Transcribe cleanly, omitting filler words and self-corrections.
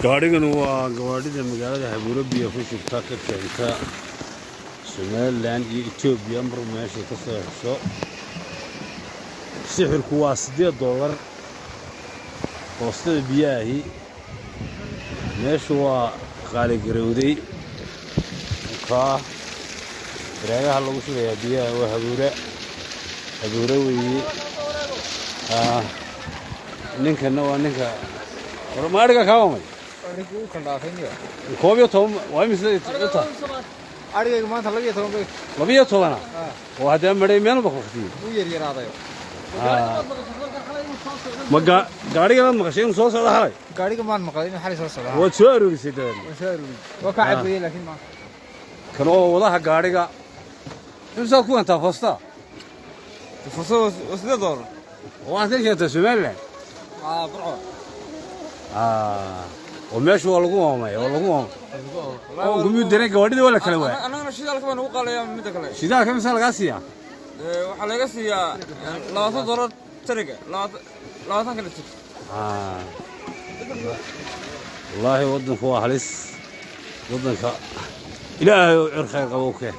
Gaadhigan waa gawaadhida magaalada Habuuro biyo ku shubta, ka keenta Somaliland iyo Etoobiya mar meeshay ka soo hesho. Sixirku waa $8 foostada biyaahi. Meeshu waa qaaligarowday. Kaa baraagaha lagu shubayaa biyaha waa Habuura, Habuura weeye. Ninkana waa ninka ma adhiga kaa wamay. 11 waa imise ta? Arigayga maanta 12 bay. 12-a oo haddee madhay meel baktiyey. U yaryaraadayo. Ma gaadhiganaad maqashay inuu soo socdo xalay? Gaariga maan maqlay inuu xalay soo socdo. Waad soo aroorisay dabeedna? Waan soo arooriyey, waa kaa cadweeyey, laakiin maanta. Kan oo wadaha gaadhiga, imsaad ku keentaa foostada? Fursad waa $8. Waxaad ka keentaa Somaliland? Aa, Burco. Oo meeshu waa lagu oomay, oo lagu oomay oo gumuu dareen gawaadhida waa la kala waaya. Annagana shidaalka baa nagu qaalayaa midda kale. Shidaalka imsaa lagaa siiyaa? Waxaa laga siiyaa $20 tariga, 20-ka litir. Wallaahi waddanku waa halis. Waddanka Ilaahay oo cir khayr qabo u keen.